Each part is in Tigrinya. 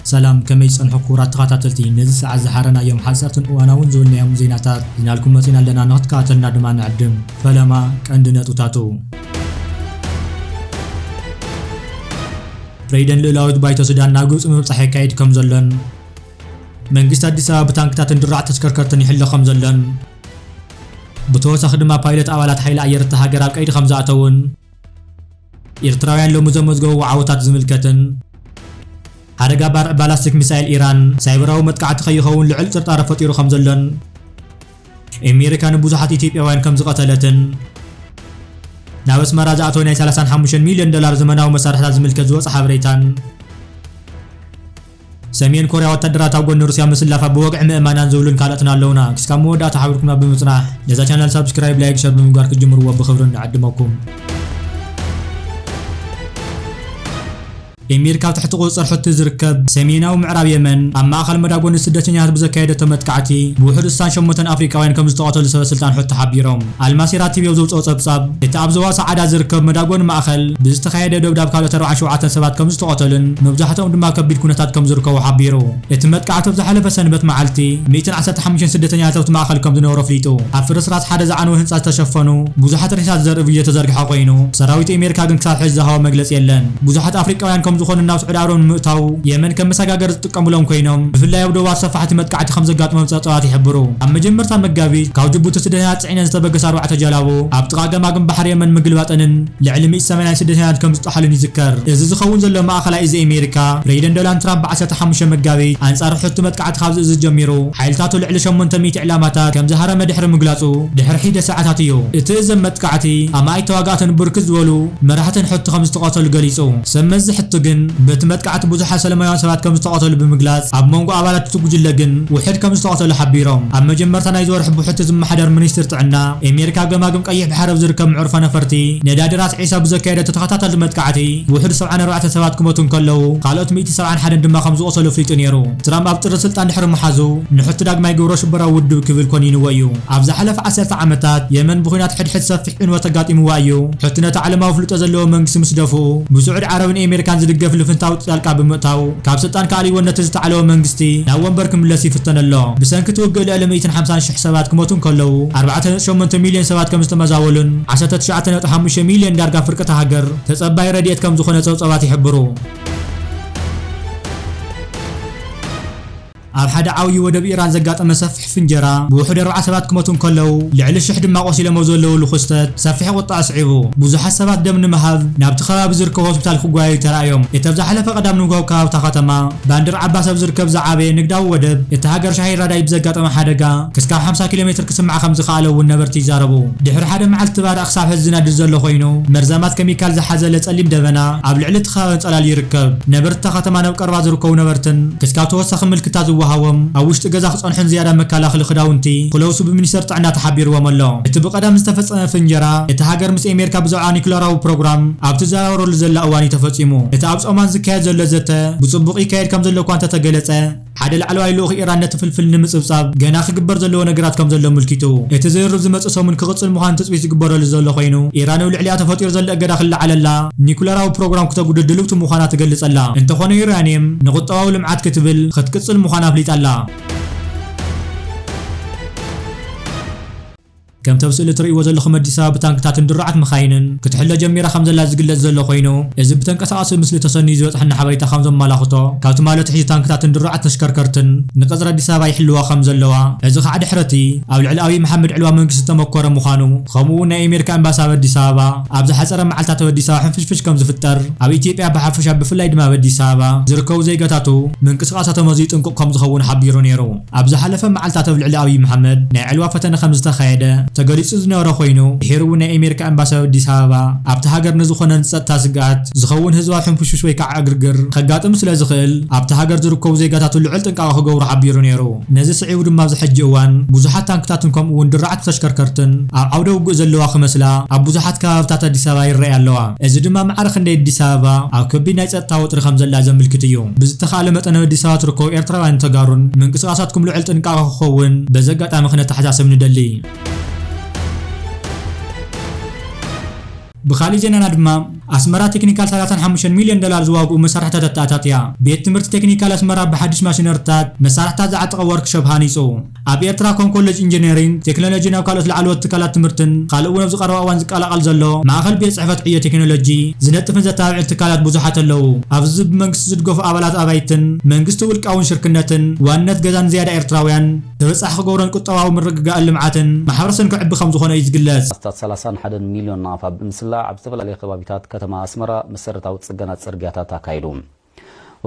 ሰላም፣ ከመይ ጸንሑ ክቡራት ተኸታተልቲ? ነዚ ሰዓት ዝሓረናዮም ሓጸርትን እዋናውን ዝብልናዮም ዜናታት ሒዝናልኩም መጺና ኣለና። ንኽትከታተልና ድማ ንዕድም። ፈለማ ቀንዲ ነጥብታቱ። ፕሬዚደንት ልኡላዊት ባይቶ ሱዳን ናብ ግብጺ ምብጻሕ የካይድ ከም ዘሎን መንግስቲ ኣዲስ ኣበባ ብታንክታትን ድራዕ ተሽከርከርትን ይሕሎ ከም ዘሎን ብተወሳኺ ድማ ፓይለት ኣባላት ሓይሊ ኣየር እታ ሃገር ኣብ ቀይዲ ከም ዝኣተውን ኤርትራውያን ሎሚ ዘመዝገብዎ ዓወታት ዝምልከትን ሓደጋ ባር-፣ ባላስቲክ ሚሳይል ኢራን ሳይበራዊ መጥቃዕቲ ከይኸውን ልዑል ጥርጣረ ፈጢሩ ከም ዘሎን ኣሜሪካ ንብዙሓት ኢትዮጵያውያን ከም ዝቐተለትን ናብ ኣስመራ ዝኣተወ ናይ ሰላሳን ሓሙሽተን ሚልዮን ዶላር ዘመናዊ መሳርሕታት ዝምልከት ዝወጸ ሓበሬታን ሰሜን ኮርያ ወታደራት ኣብ ጎኒ ሩስያ ምስላፋ ብወግዒ ምእማናን ዝብሉን ካልኦትን ኣለውና። ክስካብ መወዳእታ ሓቢርኩምና ብምጽናሕ ነዛ ቻናል ሳብስክራይብ፣ ላይክ፣ ሸር ብምግባር ክትጅምርዎ ብኽብሪ ንዕድመኩም። ኤሚር ካብ ትሕቲ ቁጽጽር ሑቲ ዝርከብ ሰሜናዊ ምዕራብ የመን ኣብ ማእኸል መዳጎኒ ስደተኛታት ብዘካየደቶ መጥቃዕቲ ብውሑድ ስሳን ሸሞንተን ኣፍሪቃውያን ከም ዝተቐተሉ ሰበ ስልጣን ሑቲ ሓቢሮም። ኣልማሲራ ቲቪ ኣብ ዘውፅኦ ጸብጻብ፣ እቲ ኣብ ዞባ ሰዓዳ ዝርከብ መዳጎኒ ማእኸል ብዝተኻየደ ደብዳብ ካልኦት ኣርባዓን ሸውዓተን ሰባት ከም ዝተቐተሉን መብዛሕትኦም ድማ ከቢድ ኩነታት ከም ዝርከቡ ሓቢሩ። እቲ መጥቃዕቲ ኣብ ዝሓለፈ ሰንበት መዓልቲ ሚእትን ዓሰርተ ሓሙሽተን ስደተኛታት ኣብቲ ማእኸል ከም ዝነበሩ ኣፍሊጡ። ኣብ ፍርስራስ ሓደ ዝዓነወ ህንጻ ዝተሸፈኑ ብዙሓት ሬሳት ዘርኢ ቪድዮ ተዘርግሐ ኮይኑ፣ ሰራዊት ኣሜሪካ ግን ክሳብ ሕጂ ዝሃቦ መግለጺ የለን። ብዙሓት ኣፍሪቃውያን ከም ዝኾኑ ናብ ስዑዲ ዓረብ ንምእታው የመን ከም መሰጋገሪ ዝጥቀሙሎም ኮይኖም፣ ብፍላይ ኣብ ደቡብ ኣሰፋሕቲ መጥቃዕቲ ከም ዘጋጥሞም ጸብጻባት ይሕብሩ። ኣብ መጀመርታ መጋቢት ካብ ጅቡቲ ስደተኛታት ጽዒነን ዝተበገሳ ኣርባዕተ ጀላቡ ኣብ ጥቓ ገማግም ባሕሪ የመን ምግልባጠንን ልዕሊ ሚእቲ ሰማንያ ስደተኛታት ከም ዝጠሓሉን ይዝከር። እዚ ዝኸውን ዘሎ ማእኸላይ እዚ ኣሜሪካ፣ ፕሬዚደንት ዶናልድ ትራምፕ ብ ዓሰርተ ሓሙሽተ መጋቢት ኣንጻር ሑቲ መጥቃዕቲ ካብ ዝእዝዝ ጀሚሩ፣ ሓይልታቱ ልዕሊ ሸሞንተ ሚእቲ ዕላማታት ከም ዝሃረመ ድሕሪ ምግላጹ ድሕሪ ሒደ ሰዓታት እዩ። እቲ እዘን መጥቃዕቲ ኣብ ማእከል ተዋጋእትን ብርክት ዝበሉ መራሕትን ሑቲ ከም ዝተቐተሉ ገሊጹ። ሰብ መዚ ሑቲ ግን በቲ መጥቃዕቲ ብዙሓት ሰላማውያን ሰባት ከም ዝተቐተሉ ብምግላጽ፣ ኣብ መንጎ ኣባላት እቲ ጉጅለ ግን ውሑድ ከም ዝተቐተሉ ሓቢሮም። ኣብ መጀመርታ ናይዚ ወርሒ ብሑቲ ዝመሓደር ሚኒስትር ጥዕና ኣሜሪካ፣ ገማግም ቀይሕ ባሕሪ ኣብ ዝርከብ መዕርፎ ነፈርቲ ነዳዲ ራስ ዒሳ ብዘካየደቶ ተኸታተልቲ መጥቃዕቲ ውሑድ ሰብዓን ኣርባዕተን ሰባት ክሞቱ እንከለዉ፣ ካልኦት ሚእቲ ሰብዓን ሓደን ድማ ከም ዝቖሰሉ ኣፍሊጡ ነይሩ። ትራምፕ ኣብ ጥሪ ስልጣን ድሕሪ ምሓዙ፣ ንሑቲ ዳግማይ ግብረ ሽበራዊ ውድብ ክብል ኮኒንዎ እዩ። ኣብ ዝሓለፈ ዓሰርተ ዓመታት፣ የመን ብኹናት ሕድሕድ ሰፊሕ ዕንወት ኣጋጢምዋ እዩ። ሑቲ ነቲ ዓለማዊ ኣፍልጦ ዘለዎ መንግስቲ ምስ ደፍኡ፣ ብስዑዲ ዓረብን ኣሜሪካን ዝድገፍ ልፍንታዊ ጣልቃ ብምእታው፣ ካብ ስልጣን ክኣልይዎ ነቲ ዝተዓለወ መንግስቲ ናብ ወንበር ክምለስ ይፍተን ኣሎ። ብሰንኪ እቲ ውግእ ልዕሊ ሚእትን ሓምሳን ሽሕ ሰባት ክሞቱ እንከለዉ፣ ኣርባዕተ ነጥቢ ሸሞንተ ሚልዮን ሰባት ከም ዝተመዛበሉን ዓሰርተ ትሽዓተ ነጥቢ ሓሙሽተ ሚልዮን ዳርጋ ፍርቂ እታ ሃገር ተጸባይ ረድኤት ከም ዝኾነ ጸብጻባት ይሕብሩ። ኣብ ሓደ ዓብዪ ወደብ ኢራን ዘጋጠመ ሰፊሕ ፍንጀራ ብውሑድ ኣርባዓ ሰባት ክሞቱ እንከለዉ፣ ልዕሊ ሽሕ ድማ ቆሲሎም ኣብ ዘለውሉ ክስተት ሰፊሕ ቁጥዐ ኣስዒቡ። ብዙሓት ሰባት ደም ንምሃብ ናብቲ ከባቢ ዝርከቡ ሆስፒታል ክጓየዩ ተራእዮም። እቲ ኣብ ዝሓለፈ ቀዳም ንግሆ ኣብ ከባቢ እታ ከተማ ባንድር ዓባስ ኣብ ዝርከብ ዝዓበየ ንግዳዊ ወደብ እታ ሃገር ሻሂራዳይ ብዘጋጠመ ሓደጋ ክስካብ ሓምሳ ኪሎ ሜትር ክስማዕ ከም ዝኸኣለ እውን ነበርቲ ይዛረቡ። ድሕሪ ሓደ መዓልቲ ባርዕ ክሳብ ሕዚ ዝነድድ ዘሎ ኮይኑ፣ መርዛማት ኬሚካል ዝሓዘለ ጸሊም ደበና ኣብ ልዕሊ እቲ ከባቢ ኣንጸላልዩ ይርከብ። ነበርቲ እታ ከተማ፣ ናብ ቀረባ ዝርከቡ ነበርትን ክስካብ ተወሳኺ ምልክታ ዝወሃቦም ኣብ ውሽጢ ገዛ ክጸንሑን ዝያዳ መከላኸሊ ክዳውንቲ ክለብሱ ብሚኒስተር ጥዕና ተሓቢርዎም ኣሎ። እቲ ብቐዳም ዝተፈጸመ ፍንጀራ፣ እታ ሃገር ምስ ኣሜሪካ ብዛዕባ ኒኩለራዊ ፕሮግራም ኣብ ትዘራወረሉ ዘላ እዋን እዩ ተፈጺሙ። እቲ ኣብ ኦማን ዝካየድ ዘሎ ዘተ ብጽቡቕ ይካየድ ከም ዘሎ እኳ እንተተገለጸ፣ ሓደ ላዕለዋይ ልኡኽ ኢራን ነቲ ፍልፍል ንምጽብጻብ ገና ክግበር ዘለዎ ነገራት ከም ዘሎ ኣመልኪቱ። እቲ ዝርርብ ዝመጽእ ሰሙን ክቕጽል ምዃኑ ትጽቢት ዝግበረሉ ዘሎ ኮይኑ፣ ኢራን ኣብ ልዕሊኣ ተፈጢሩ ዘሎ እገዳ ክለዓለላ፣ ኒኩለራዊ ፕሮግራም ክተጉድል ድልውቲ ምዃና ትገልጽ ኣላ። እንተኾነ፣ ዩራንየም ንቁጠባዊ ልምዓት ክትብል ክትቅጽል ምዃና ኣፍሊጣ ኣላ። ከምቲ ኣብ ስእሊ እትርእይዎ ዘለኹም፣ ኣዲስ ኣበባ ብታንክታትን ድሩዓት መኻይንን ክትሕሎ ጀሚራ ከም ዘላ ዝግለጽ ዘሎ ኮይኑ፣ እዚ ብተንቀሳቓሲ ምስሊ ተሰንዩ ዝበጽሐና ሓበሬታ ከም ዘመላኽቶ፣ ካብ ትማሊ ኣትሒዙ ታንክታትን ድሩዓት ተሽከርከርትን ንቀጽሪ ኣዲስ ኣበባ ይሕልዋ ከም ዘለዋ፣ እዚ ከዓ ድሕሪ እቲ ኣብ ልዕሊ ኣብይ መሓመድ ዕልዋ መንግስቲ ዝተመኮረ ምዃኑ፣ ከምኡ እውን ናይ ኣሜሪካ ኤምባሲ ኣብ ኣዲስ ኣበባ ኣብ ዝሓጸረ መዓልታት ኣብ ኣዲስ ኣበባ ሕንፍሽፍሽ ከም ዝፍጠር፣ ኣብ ኢትዮጵያ ብሓፈሻ ብፍላይ ድማ ኣብ ኣዲስ ኣበባ ዝርከቡ ዜጋታቱ ምንቅስቓሳቶም ኣዝዩ ጥንቁቕ ከም ዝኸውን ሓቢሩ ነይሩ። ኣብ ዝሓለፈ መዓልታት ኣብ ልዕሊ ኣብይ መሓመድ ናይ ዕልዋ ፈተነ ከም ዝተኻየደ ተገሊጹ ዝነበረ ኮይኑ፣ ድሒሩ እውን ናይ ኣሜሪካ ኤምባሲ ኣብ ኣዲስ ኣበባ ኣብቲ ሃገር ንዝኾነ ንጸጥታ ስግኣት ዝኸውን ህዝባዊ ሕንፍሽፍሽ ወይ ከዓ ዕግርግር ከጋጥም ስለ ዝኽእል፣ ኣብቲ ሃገር ዝርከቡ ዜጋታቱ ልዑል ጥንቃቐ ክገብሩ ሓቢሩ ነይሩ። ነዚ ስዒቡ ድማ ኣብዚ ሕጂ እዋን ብዙሓት ታንክታትን ከምኡ እውን ድራዕቲ ተሽከርከርትን ኣብ ዓውደ ውግእ ዘለዋ ክመስላ ኣብ ብዙሓት ከባብታት ኣዲስ ኣበባ ይረኣያ ኣለዋ። እዚ ድማ ማዕረ ክንደይ ኣዲስ ኣበባ ኣብ ከቢድ ናይ ጸጥታ ወጥሪ ከም ዘላ ዘመልክት እዩ። ብዝተኻእለ መጠን ኣብ ኣዲስ ኣበባ ትርከቡ ኤርትራውያን ተጋሩን ምንቅስቓሳትኩም ልዑል ጥንቃቐ ክኸውን በዚ ኣጋጣሚ ክነተሓሳስብ ንደሊ። ብኻሊእ ዜናና ድማ፣ ኣስመራ ቴክኒካል ሰላሳን ሓሙሽተን ሚልዮን ዶላር ዝዋግኡ መሳርሕታት ኣተኣታትያ። ቤት ትምህርቲ ቴክኒካል ኣስመራ ብሓድሽ ማሽነሪታት መሳርሕታት ዝዓጠቐ ወርክሾፕ ሃኒጹ። ኣብ ኤርትራ ከም ኮሌጅ ኢንጂነሪንግ ቴክኖሎጂ ናብ ካልኦት ላዕለዎት ትካላት ትምህርትን ካልእ እውን ኣብዚ ቀረባ እዋን ዝቀላቐል ዘሎ ማእኸል ቤት ጽሕፈት ዕዮ ቴክኖሎጂ ዝነጥፍን ዘተባብዕን ትካላት ብዙሓት ኣለዉ። ኣብዚ ብመንግስቲ ዝድገፉ ኣባላት ኣባይትን መንግስቲ ውልቃውን ሽርክነትን ዋንነት ገዛን ዝያዳ ኤርትራውያን ተበጻሒ ክገብሮን ቁጠባዊ ምርግጋእን ልምዓትን ማሕበረሰብን ክዕቢ ከም ዝኾነ እዩ ዝግለጽ። ኣስታት ሰላሳን ሓደን ሚልዮን ናቕፋ ብምስላዕ ኣብ ዝተፈላለዩ ከባቢታት ከተማ ኣስመራ መሰረታዊ ጽገና ጽርግያታት ኣካይዱ።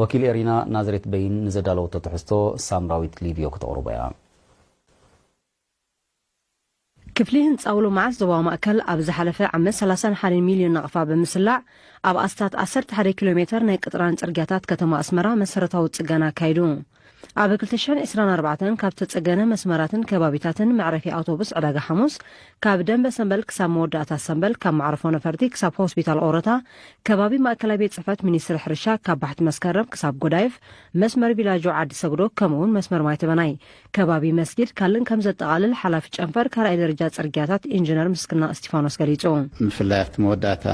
ወኪል ኤሪና ናዝሬት በይን ንዘዳለወቶ ትሕዝቶ ሳምራዊት ሊብዮ ክተቕርቦ እያ። ክፍሊ ህንጻ ውሎ መዓስ ዞባዊ ማእከል ኣብ ዝሓለፈ ዓመት ሰላሳን ሓደን ሚልዮን ናቕፋ ብምስላዕ ኣብ ኣስታት ዓሰርተ ሓደ ኪሎ ሜተር ናይ ቅጥራን ጽርግያታት ከተማ ኣስመራ መሰረታዊ ጽገና ኣካይዱ። ኣብ ክልተ ሽሕን ዕስራን ኣርባዕተን ካብ ተጸገነ መስመራትን ከባቢታትን መዕረፊ ኣውቶቡስ ዕዳጋ ሓሙስ፣ ካብ ደንበ ሰምበል ክሳብ መወዳእታ ሰምበል፣ ካብ መዕርፎ ነፈርቲ ክሳብ ሆስፒታል ኦረታ፣ ከባቢ ማእከላይ ቤት ጽሕፈት ሚኒስትሪ ሕርሻ ካብ ባሕቲ መስከረም ክሳብ ጎዳይፍ፣ መስመር ቪላጆ ዓዲ ሰግዶ፣ ከምኡውን መስመር ማይ ተበናይ፣ ከባቢ መስጊድ ካልን ከም ዘጠቓልል ሓላፊ ጨንፈር ካልኣይ ደረጃ ጽርግያታት ኢንጂነር ምስክና እስቲፋኖስ ገሊጹ። ብፍላይ ኣብቲ መወዳእታ፣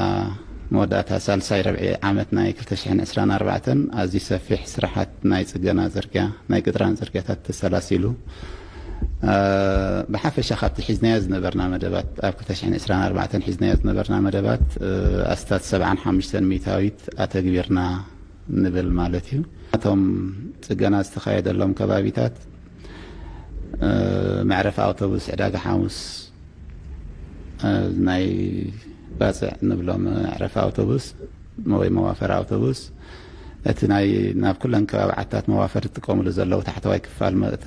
መወዳእታ ሳልሳይ ረብዒ ዓመት ናይ ክልተ ሽሕን ዕስራን ኣርባዕተን ኣዝዩ ሰፊሕ ስራሓት ናይ ጽገና ጽርግያ፣ ናይ ቅጥራን ጽርግያታት ተሰላሲሉ፣ እ፣ ብሓፈሻ ካብቲ ሒዝናዮ ዝነበርና መደባት፣ ኣብ ክልተ ሽሕን ዕስራን ኣርባዕተን ሒዝናዮ ዝነበርና መደባት፣ እ፣ ኣስታት ሰብዓን ሓሙሽተን ሚእታዊት ኣተግቢርና ንብል ማለት እዩ። እቶም ጽገና ዝተኻየደሎም ከባቢታት፣ እ፣ መዕረፊ ኣውቶቡስ ዕዳጋ ሓሙስ፣ እ፣ ናይ ባጽዕ ንብሎም መዕረፊ ኣውቶቡስ ወይ መዋፈሪ ኣውቶቡስ፣ እቲ ናይ ናብ ኩለን ከባቢ ዓታት መዋፈሪ ዝጥቀሙሉ ዘለዉ ታሕተዋይ ክፋል መ-፣ እቲ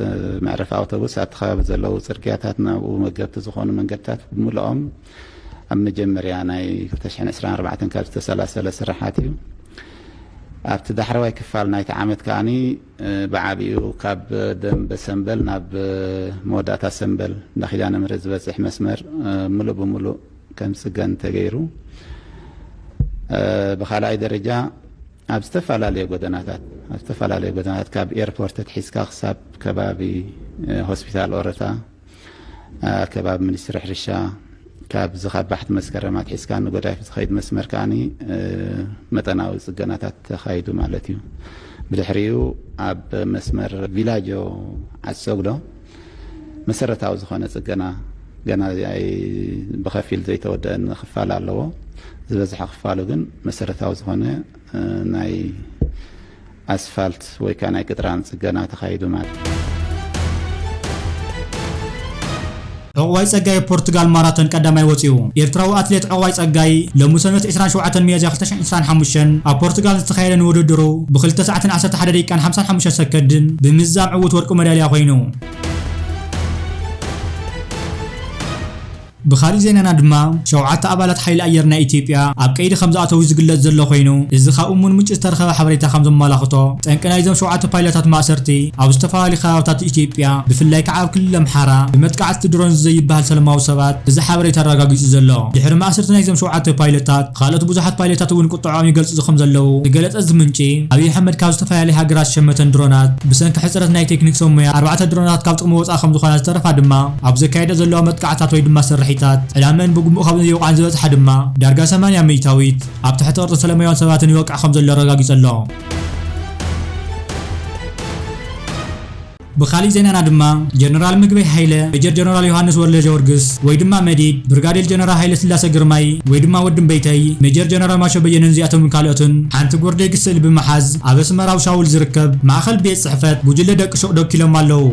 መዕረፊ ኣውቶቡስ ኣብቲ ከባቢ ዘለዉ ጽርግያታት ናብኡ መገብቲ ዝኾኑ መንገድታት ብምልኦም ኣብ መጀመርያ ናይ ክልተ ሽሕን ዕስራን ኣርባዕተን ካብ ዝተሰላሰለ ስራሓት እዩ። ኣብቲ ዳሕረዋይ ክፋል ናይቲ ዓመት ከኣኒ፣ እ፣ ብዓቢኡ ካብ ደንበ ሰምበል ናብ፣ እ፣ መወዳእታ ሰምበል እንዳ ኪዳነ ምሕረት ዝበጽሕ መስመር፣ እ፣ ምሉእ ብምሉእ ከም ጽገን ተገይሩ። እ፣ ብኻልኣይ ደረጃ ኣብ ዝተፈላለየ ጎደናታት፣ ኣብ ዝተፈላለየ ጎደናታት ካብ ኤርፖርት ኣትሒዝካ ክሳብ ከባቢ፣ እ፣ ሆስፒታል ኦረታ፣ እ፣ ከባቢ ሚኒስትሪ ሕርሻ፣ ካብዚ ካብ ባሕቲ መስከረም ኣትሒዝካ ንጎዳይፍ ዝኸይድ መስመር ከኣኒ፣ እ፣ መጠናዊ ጽገናታት ተኻይዱ ማለት እዩ። ብድሕሪኡ ኣብ መስመር ቪላጆ ዓዲ ሰግዶ መሰረታዊ ዝኾነ ጽገና ገና ኣይ-፣ ብኸፊል ዘይተወደአን ክፋል ኣለዎ። ዝበዝሐ ክፋሉ ግን መሰረታዊ ዝኾነ፣ እ፣ ናይ ኣስፋልት ወይ ከዓ ናይ ቅጥራን ጽገና ተኻይዱ ማለት እዩ። ዕቑባይ ጸጋይ ኣብ ፖርቱጋል ማራቶን ቀዳማይ ወጺኡ። ኤርትራዊ ኣትሌት ዕቑባይ ጸጋይ ሎሚ ሰንበት ዕስራን ሸውዓተን ሚያዝያ ክልተ ሽሕን ዕስራን ሓሙሽተን ኣብ ፖርቱጋል ዝተኻየደ ንውድድሩ ብክልተ ሰዓትን ዓሰርተ ሓደ ደቂቃን ሓምሳን ሓሙሽተን ሰከንድን ብምዝዛም ዕዉት ወርቂ መዳልያ ኮይኑ። ብኻሊእ ዜናና ድማ፣ ሸውዓተ ኣባላት ሓይሊ ኣየር ናይ ኢትዮጵያ ኣብ ቀይዲ ከም ዝኣተዉ ዝግለጽ ዘሎ ኮይኑ፣ እዚ ካብ እሙን ምንጪ ዝተረኸበ ሓበሬታ ከም ዘመላኽቶ፣ ጠንቂ ናይዞም ሸውዓተ ፓይለታት ማእሰርቲ፣ ኣብ ዝተፈላለዩ ከባብታት ኢትዮጵያ፣ ብፍላይ ከዓ ኣብ ክልል ኣምሓራ፣ ብመጥቃዕቲ ድሮን ዘይበሃል ሰላማዊ ሰባት፣ እዚ ሓበሬታ ኣረጋጊጹ ዘሎ። ድሕሪ ማእሰርቲ ናይዞም ሸውዓተ ፓይለታት፣ ካልኦት ብዙሓት ፓይለታት እውን ቁጥዐኦም ይገልጹ ከም ዘለዉ ዝገለጸ እዚ ምንጪ፣ ኣብይ ኣሕመድ ካብ ዝተፈላለያ ሃገራት ዝሸመተን ድሮናት፣ ብሰንኪ ሕጽረት ናይ ቴክኒክ ሰብ ሞያ፣ ኣርባዕተ ድሮናት ካብ ጥቕሚ ወጻኢ ከም ዝኾና ዝተረፋ ድማ፣ ኣብ ዘካየደ ዘለዋ መጥቃዕታት ወይ ድማ ስርሒታት፣ ዕላመን ብግቡእ ካብ ዘይወቕዓን ዝበጽሓ ድማ፣ ዳርጋ ሰማንያ ሚእታዊት፣ ኣብ ትሕቲ ቅርጽ ሰላማውያን ሰባትን ይወቅዕ ከም ዘሎ ኣረጋጊጹ ኣሎ። ብኻሊእ ዜናና ድማ፣ ጀነራል ምግበይ ሃይለ፣ ሜጀር ጀነራል ዮሃንስ ወልደጀወርግስ፣ ወይ ድማ መዲድ፣ ብርጋዴር ጀነራል ሃይለ ስላሰ ግርማይ፣ ወይ ድማ ወዲ እምበይተይ፣ ሜጀር ጀነራል ማሾ በየነን እዚኣቶምን ካልኦትን፣ ሓንቲ ጎርዴግስ ስእሊ ብምሓዝ፣ ኣብ ኣስመራ ኣብ ሻውል ዝርከብ ማእኸል ቤት ጽሕፈት ጉጅለ ደቂ ሹቕ ደኪሎም ኣለዉ።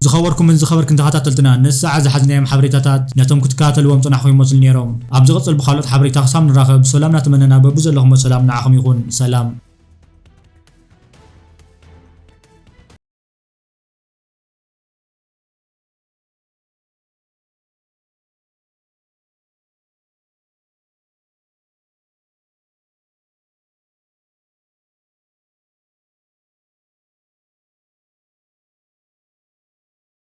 ዝኸበርኩምን ዝኸበርክን ተኸታተልትና፣ ነዚ ሰዓት ዝሓዝናዮም ሓበሬታታት ነቶም ክትከታተልዎም ጸናሕኩም ይመስሉ ነይሮም። ኣብ ዝቕጽል ብኻልኦት ሓበሬታ ክሳብ ንራኸብ፣ ሰላም እናተመነና፣ በብዘለኹሞ ሰላም ንዓኹም ይኹን። ሰላም።